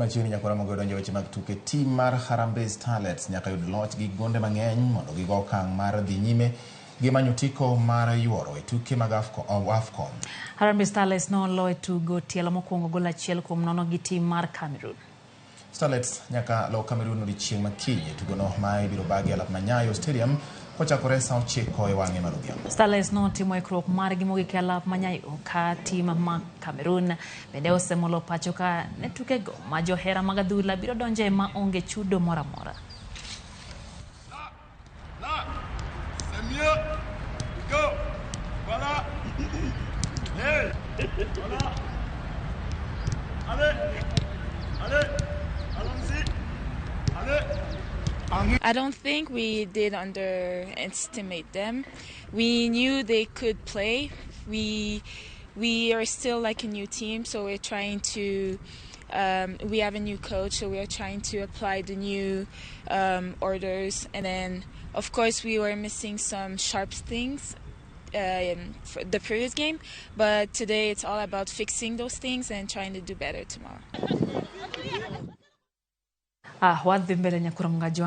Machiegni nyakora mogo donjo weche mag tuke. Tim mar Harambee Starlets nyaka yud loch gi gonde mang'eny mondo gigo okang' mar dhi nyime gi manyo otiko mar yuoro e tuke mag AFCON. Harambee Starlets nolo e tugo tielo mokwongo gol 1-0 gi tim mar Cameroon. Starlets nyaka lo Cameroon odiechieng' ma kiny e tugono ma ibiro bagi e alap ma Nyayo Stadium kochakore sa 9 e wang'e mar odhiambo. Starlets notimo ikruok margi mogik e alap ma Nyayo ka tim ma Cameroon bende osemolo pacho ka ne tukego ma johera mag adhula biro donje ma onge chudo moro amora. Là, c'est mieux. Go. Voilà. Hey. Voilà. Allez. Allez. Allons-y. Allez. I don't think we did underestimate them. We knew they could play. We are still like a new team, so we're trying to. We have a new coach, so we are trying to apply the new orders. And then, of course, we were missing some sharp things for the previous game, but today it's all about fixing those things and trying to do better tomorrow. Ah, wadhi mbele nyakura mgaji.